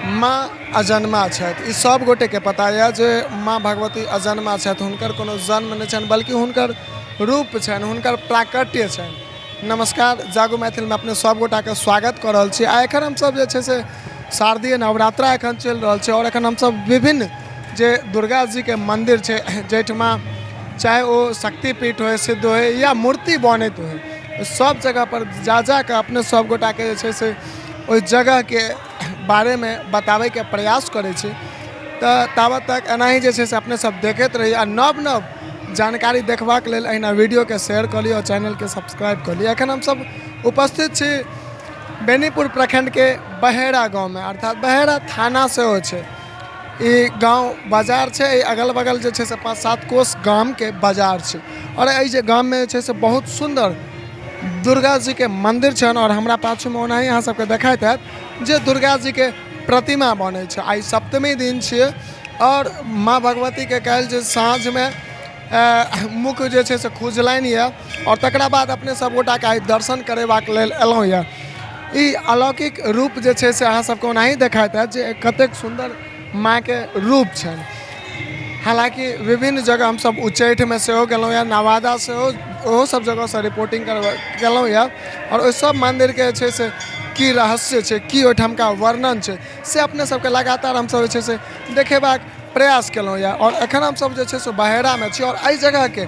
माँ अजन्मा छथि। ई सब गोटेके पता यऽ जे माँ भगवती अजन्मा छथि, हुनकर कोनो जन्म नहि छनि, बल्कि हुनकर रूप छनि, हुनकर प्राकट्य छनि। नमस्कार, जागू मैथिलमे अपने सब गोटाके स्वागत कऽ रहल छी। आ एखन हमसब जे छै से शारदीय नवरात्रा एखन चलि रहल छै, आओर एखन हमसब विभिन्न जे दुर्गा जीके मन्दिर छै, जाहिठमा चाहे ओ शक्तिपीठ होइ, सिद्ध होइ या मूर्ति बनैत होइ, सब जगहपर जा जाकऽ अपने सब गोटाके जे छै से ओहि जगहके बारेमे बताबैके प्रयास करै छी। तऽ ताबत तक एनाही जे छै से अपने सब देखैत रही, आ नव नव जानकारी देखबाक लेल एहिना वीडियोके शेयर कऽ लिअ, चैनलके सब्सक्राइब कऽ लिअ। एखन हमसब उपस्थित छी बेनीपुर प्रखण्डके बहेड़ा गाँवमे, अर्थात बहेड़ा थाना सेहो छै। ई गाँव बाजार छै, एहि अगल बगल जे छै से 5-7 कोस गामके बाजार छै, आओर एहि जे गाममे जे छै से बहुत सुन्दर दुर्गा जीके मन्दिर छनि। आओर हमरा पाछूमे ओनाही अहाँ सबके देखाइत हैत जे दुर्गा जीके प्रतिमा बनै छै। आइ सप्तमी दिन छियै, आओर माँ भगवतीके काल्हि जे साँझमे मुख जे छै से खुजलनि यऽ, आओर तकरा बाद अपने सब गोटाके आइ दर्शन करेबाक लेल एलहुँ यऽ। ई अलौकिक रूप जे छै से अहाँ सबके ओनाही देखाइत हैत जे कतेक सुन्दर माँके रूप छनि। हालाँकि विभिन्न जगह हमसब उच्चैठमे सेहो गेलहुँ यऽ, नवादा सेहो, ओहो सब जगहसँ रिपोर्टिंग केलहुँ यऽ, आओर ओहि सब मन्दिरके जे छै से की रहस्य छै, की ओहिठामका वर्णन छै, से अपने सबके लगातार हमसब जे छै से देखेबाक प्रयास केलहुँ यऽ। आओर एखन हमसब जे छै से बहेड़ामे छी, आओर एहि जगहके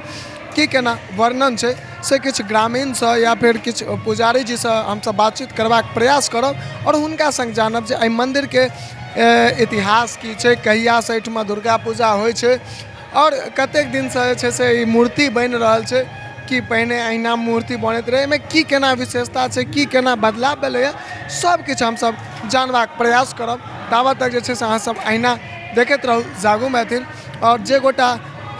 की केना वर्णन छै से किछु ग्रामीणसँ या फेर किछु पुजारी जीसँ हमसब बातचीत करबाक प्रयास करब, आओर हुनका सङ्ग जानब जे एहि मन्दिरके इतिहास की छै, कहियासँ एहिठमा दुर्गा पूजा होइ छै, आओर कतेक दिनसँ जे छै से ई मूर्ति बनि रहल छै, कि पहिने अहिना मूर्ति बनैत रहै, एहिमे की केना विशेषता छै, की केना बदलाव भेलैए, सब किछु हमसब जानबाक प्रयास करब। ताबत तक जे छै से अहाँसब अहिना देखैत रहू जागू मैथिल। आओर जे गोटा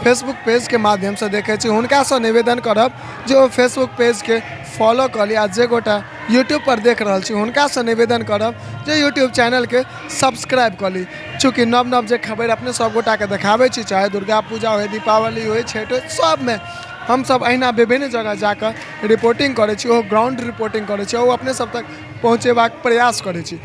फेसबुक पेजके माध्यमसँ देखै छी हुनकासँ निवेदन करब जे ओ फेसबुक पेजके फॉलो कऽ ली, आ जे गोटा यूट्यूबपर देख रहल छी हुनकासँ निवेदन करब जे यूट्यूब चैनलके सब्सक्राइब कऽ ली। चूँकि नव नव जे खबरि अपने सब गोटाके देखाबै छी, चाहे दुर्गा पूजा होइ, दीपावली होइ, छठि होइ, सबमे हमसब अहिना विभिन्न जगह जाकऽ रिपोर्टिंग करै छी, ओहो ग्राउंड रिपोर्टिंग करै छी, ओ अपने सब तक पहुँचेबाक प्रयास करै छी।